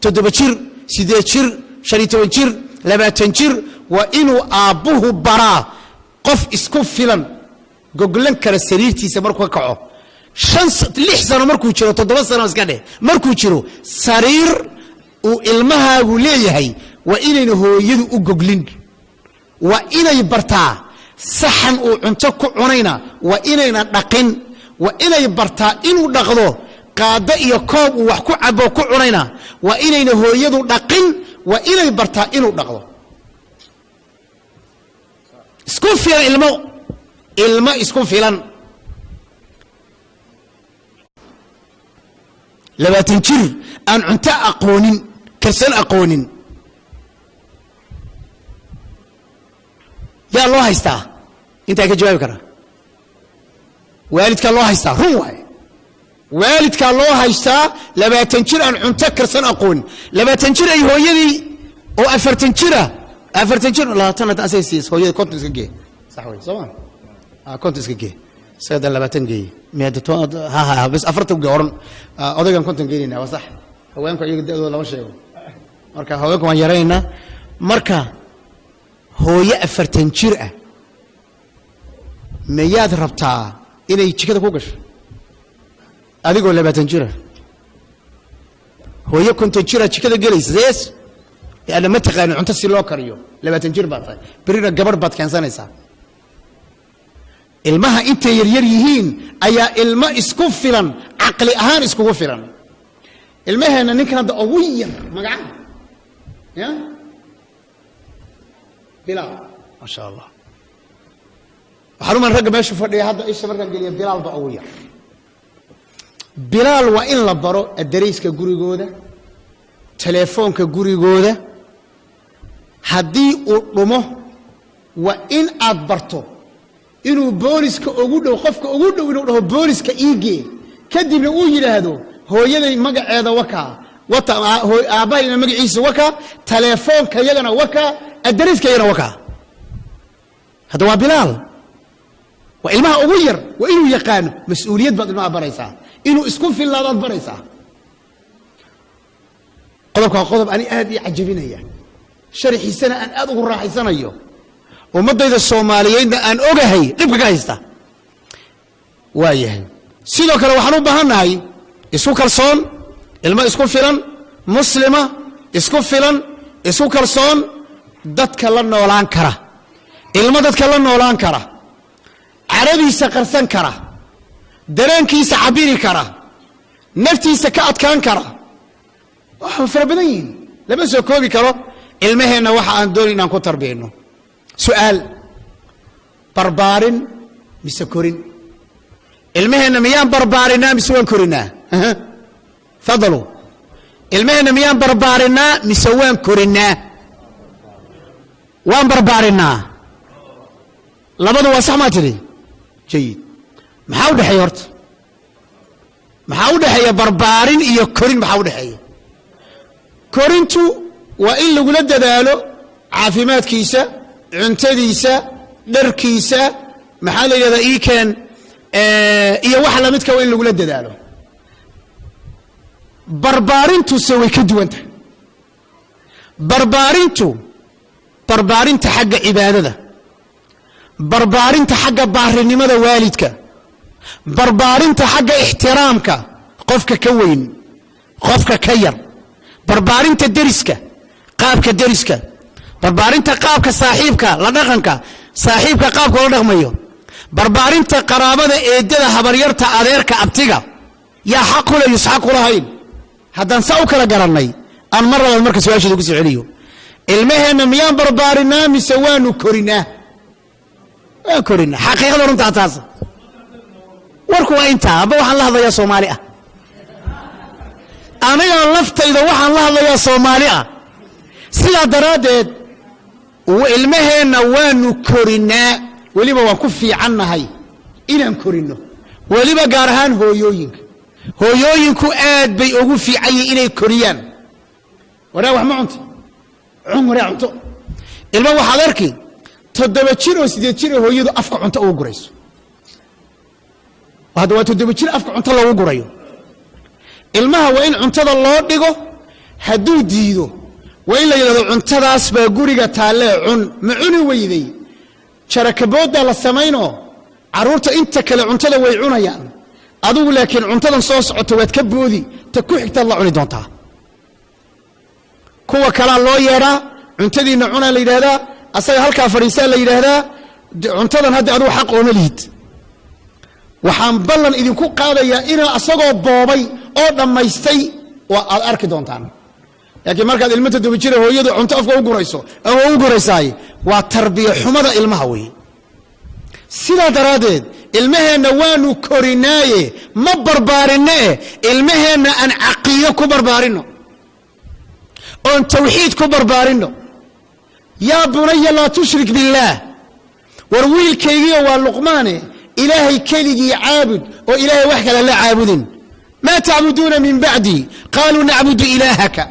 7 jir, 8 jir, 15 jir, 20 jir, waa inuu aabbuhu baraa qof isku filan, goglan kara sariirtiisa markuu ka kaco. 5, 6 sano markuu jiro, 7 sano iska dheh, markuu jiro, sariir uu ilmahaagu leeyahay waa inayna hooyadu u goglin. Waa inay bartaa saxan uu cunto ku cunayna waa inayna dhaqin. Waa inay bartaa inuu dhaqdo qaado iyo koob uu wax ku cabo ku cunayna waa inayna hooyadu dhaqin. Waa inay bartaa inuu dhaqdo. Isku filan ilmo, ilmo isku filan. 20 jir aan cunto aqoonin, karsan aqoonin, yaa loo haystaa? Intaa ka jawaabi karaa? Waalidkaa loo haystaa. Run waaye, waalidkaa loo haystaa. 20 jir aan cunto karsan aqoonin, 20 jir ay hooyadii oo 40 jira, 40 jir, 20 hadda asaga siiyey, hooyadii 50 iska gee. Sax wey, soo ma? 50 iska gee isaga, dan 20 geeye miya? Ha ha, bas 40 gee oran. Odaygan 50 geenayna waa sax. Haweenku iyaga da'dooda lama sheego, marka haweenku waan yaraynaynaa. Marka hooyo 40 jir ah mayaad rabtaa inay jikada ku gasho adigoo 20 jira? Hooyo 50 jira jikada gelaysa yes, yaana ma taqaanin cunto si loo kariyo. 20 jir baad tahay, berrina gabarh baad keensanaysaa. Ilmaha intay yaryar yihiin ayaa ilmo isku filan, caqli ahaan iskugu filan. Ilmaheenna ninkan hadda ugu yar magaca ya Bilaal, maasha Allah. Waxaan uman ragga meesha fadhiya hadda isha markaan geliya, Bilaal ba ugu yar. Bilaal waa in la baro adareyska gurigooda, telefoonka gurigooda. Haddii uu dhumo, waa in aad barto inuu booliska ugu dhow, qofka ugu dhow inuu dhaho booliska iigee, kadibna uu yidhaahdo hooyaday magaceeda wakaa wata, aabbahayna magaciisa wakaa, teleefoonkayagana wakaa, adariskayagana wakaa. Hadda waa Bilaal, waa ilmaha ugu yar. Waa inuu yaqaano. Mas-uuliyad baad ilmaha baraysaa, inuu isku fillaadaad baraysaa. Qodobka waa qodob ani aad ii cajabinaya, sharxiisana aan aad ugu raaxaysanayo, ummaddayda Soomaaliyeedna aan ogahay dhibka ka haysta. Waa yahay. Sidoo kale waxaan u baahannahay isku kalsoon, ilmo isku filan, muslima, isku filan, isku kalsoon, dadka la noolaan kara, ilmo dadka la noolaan kara, caradiisa qarsan kara, dareenkiisa cabiri kara, naftiisa ka adkaan kara. Waxaa fara badan yihiin, lama soo koobi karo ilmaheenna waxa aan doonay inaan ku tarbiyayno. Su'aal: barbaarin mise korin? Ilmaheenna miyaan barbaarinaa mise waan korinaa? Fadalu. Ilmaheenna miyaan barbaarinaa mise waan korinaa? Waan barbaarinaa. Labadu waa sax maa tidhi? Jayid. Maxaa u dhexeeya horta? Maxaa u dhexeeya barbaarin iyo korin? Maxaa u dhexeeya? Korintu waa in lagula dadaalo caafimaadkiisa, cuntadiisa, dharkiisa, maxaa la yidhahdaa, iken iyo waxa lamidka, waa in lagula dadaalo. Barbaarintuse way ka duwan tahay. Barbaarintu, barbaarinta xagga cibaadada, barbaarinta xagga baarinimada waalidka, barbaarinta xagga ixtiraamka qofka ka weyn, qofka ka yar, barbaarinta deriska, qaabka deriska, barbaarinta qaabka saaxiibka la dhaqanka, saaxiibka qaabka la dhaqmayo, barbaarinta qaraabada, eedada, habaryarta, adeerka, abtiga, yaa xaq kule yus xaq kulahayn. Haddaan saa u kala garannay, aan mar labaad marka su-aasheeda ku soo celiyo: ilmaheenna miyaan barbaarinaa mise waanu korinaa? Waan korinaa. Xaqiiqada runtaa taas. Warku waa intaa. Aba waxaan la hadlayaa Soomaali ah, anigaa laftayda waxaan la hadlayaa Soomaali ah. Sidaa daraaddeed ilmaheenna waanu korinaa, weliba waan ku fiicannahay inaan korinno, weliba gaar ahaan hooyooyinka. Hooyooyinku aad bay ugu fiican yihiin inay koriyaan. Waraa wax ma cunto? Cun waraa cunto. Ilma waxaad arki 7 jir oo 8 jir oo hooyadu afka cunto ugu gurayso. Hadda waa 7 jir afka cunto loogu gurayo. Ilmaha waa in cuntada loo dhigo. Hadduu diido, waa in la yidhahdo cuntadaas baa guriga taallee cun. Ma cuni weyday, jarakabooddaa la samaynoo carruurta inta kale cuntada way cunayaan, adigu laakiin cuntadan soo socota waad ka boodi, ta ku xigtaad la cuni doontaa. Kuwa kalaa loo yeedhaa, cuntadiinna cunaa la yidhaahdaa, asaga halkaa fadhiisaa la yidhaahdaa. Cuntadan hadda adugu xaq ooma lihid. Waxaan ballan idinku qaadayaa inaa asagoo boobay oo dhammaystay waa aad arki doontaan. Laakiin markaad ilmo 7 jira hooyadu cunto afka u gurayso ama u guraysaay, waa tarbiya xumada ilmaha weeye. Sidaa daraaddeed ilmaheenna waanu korinaaye, ma barbaarinee. Ilmaheenna aan caqiido ku barbaarinno oon tawxiid ku barbaarinno. Yaa bunaya laa tushrik biاllaah. War wiilkaygiio waa Luqmaane, Ilaahay keligii caabud oo Ilaahay wax kale la caabudin. Maa tacbuduuna min bacdi? Qaaluu nacbudu ilaahaka.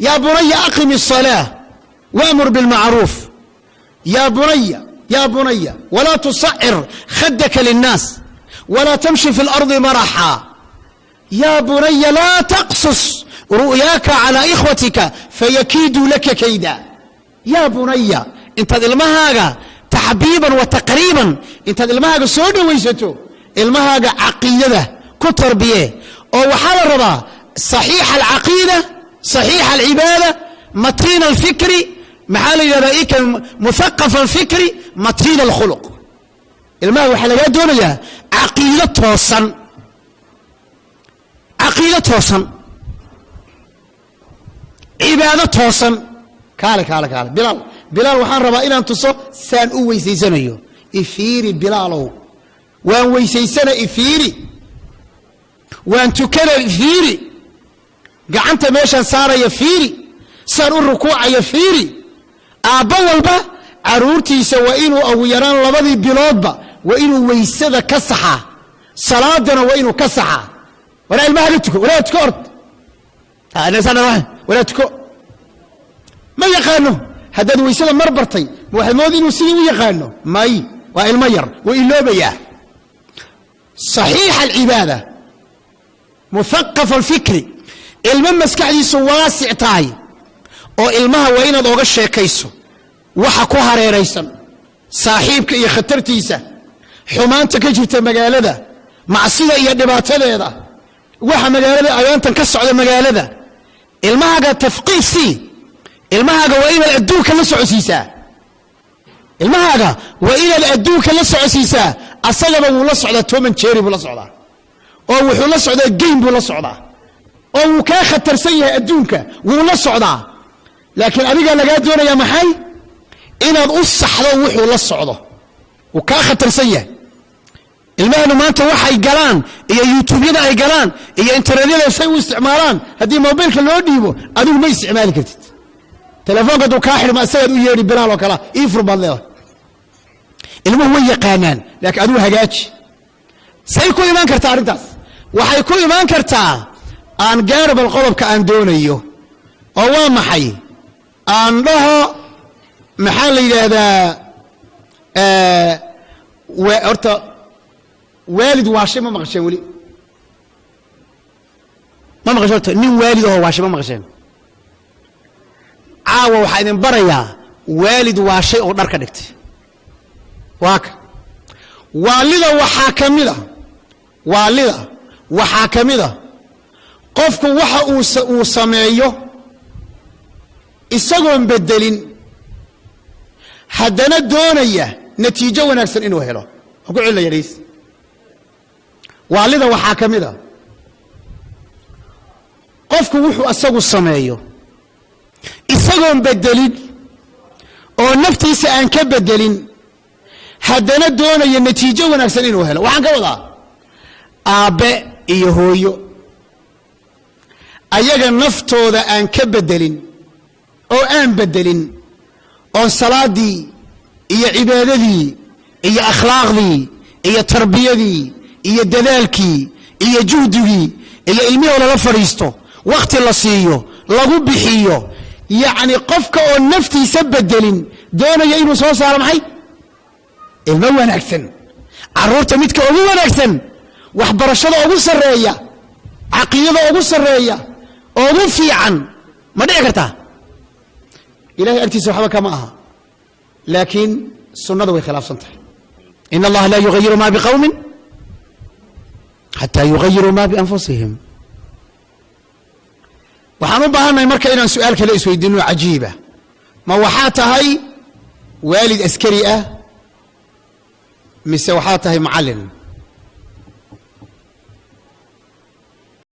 Yaa bunaya aqim الصalaaة wأmur biاlmacruuf. Ya bunaya, ya bunaya walaa tusacir khadaka linnaas walaa tamshi fi اlardi maraxa. Ya bunaya laa taqsus ru'yaaka calى ikhwatika fayakiiduu laka kayda. Ya bunaya, intaad ilmahaaga taxbiiban wa taqriiban, intaad ilmahaaga soo dhowaysato, ilmahaaga caqiidada ku tarbiye. Oo waxaa la rabaa saxiixa alcaqiida, saxiixa alcibaada, matiin alfikri, maxaa la yidhahdaa ikan, muthaqaf alfikri, matiin alkhuluq. Ilmaha waxaa lagaa doonayaa caqiido toosan, caqiido toosan, cibaado toosan. Kaale, kaale, kaale, Bilaal, Bilaal, waxaan rabaa inaan tuso saan u weysaysanayo. Ifiiri Bilaalow, waan weysaysana, ifiiri. Waan tukana, fiiri. Gacanta meeshaan saaraya fiiri, saan u rukuucaya fiiri. Aabbo walba caruurtiisa waa inuu ugu yaraan labadii biloodba waa inuu weysada ka saxaa, salaadana waa inuu ka saxaa. Walaa ilmaha la tuko, walaa tuko, ord, walaa tuko. Ma yaqaano. Haddaad weysada mar bartay, ma waxaad moodi inuu sidii u yaqaano? May, waa ilmo yar, wuu iloobayaa. Saxiixa alcibaada, muthaqaf alfikri, ilmo maskaxdiisu waasic tahay. Oo ilmaha waa inaad ooga sheekayso waxa ku hareeraysan, saaxiibka iyo khatartiisa, xumaanta ka jirta magaalada, macsida iyo dhibaatadeeda, waxa magaalada ayaantan ka socda magaalada. Ilmahaaga tafqiif sii. Ilmahaaga waa inaad adduunka la socodsiisaa. Ilmahaaga waa inaad adduunka la socodsiisaa. Asagaba wuu la socdaa, Tom and Jerry buu la socdaa, oo wuxuu la socdaa game buu la socdaa, oo wuu kaa khatarsan yahay, adduunka wuu la socdaa. Laakiin adigaa lagaa doonayaa maxay? Inaad u saxdo wuxuu la socdo. Wuu kaa khatarsan yahay. Ilmahanu maanta waxay galaan iyo YouTubeyada ay galaan iyo internetyada say u isticmaalaan, haddii mobilka loo dhiibo, adigu ma isticmaali kartid. Telefoonka hadduu kaa xidhma, isagaad u yeedhi, Bilaal oo kalea ii fur baad leedahay. Ilmuhu way yaqaanaan, laakiin adigu hagaaji. Say ku imaan kartaa arrintaas? Waxay ku imaan kartaa aan gaarbal qodobka aan doonayo, oo waa maxay? Aan dhaho, maxaa la yidhaahdaa, horta waalid waashay ma maqasheen weli? Ma maqasheen horta nin waalid ahoo waashay ma maqasheen? Caawa waxaa idin barayaa waalid waashay oo dhar ka dhigtay. Waa ka waalida. Waxaa ka mid a waalida, waxaa ka mid a qofku waxa uu sameeyo isagoon bedelin, haddana doonaya natiijo wanaagsan inuu helo. Waan ku celinaya, dheys. Waalida waxaa ka mid a qofku wuxuu isagu sameeyo isagoon bedelin oo naftiisa aan ka bedelin, haddana doonaya natiijo wanaagsan inuu helo. Waxaan ka wadaa aabbe iyo hooyo ayaga naftooda aan ka bedelin oo aan bedelin, oon salaadii iyo cibaadadii iyo akhlaaqdii iyo tarbiyadii iyo dadaalkii iyo juhdigii iyo ilmihii lala fadhiisto, wakhti la siiyo, lagu bixiyo. Yacni qofka oo naftiisa bedelin doonaya inuu soo saaro maxay? Ilmo wanaagsan, carruurta midka ugu wanaagsan, waxbarashada ugu sarreeya, caqiidada ugu sarreeya, ugu fiican. Ma dhici kartaa? Ilahay agtiisa waxba kama aha, laakiin sunnada way khilaafsan tahay. In Allaha laa yugayiru ma biqawmin xataa yugayiruu ma bianfusihim. Waxaan u baahannahay marka inaan su-aal kale isweydiino cajiiba: ma waxaa tahay waalid askari ah mise waxaa tahay macallin?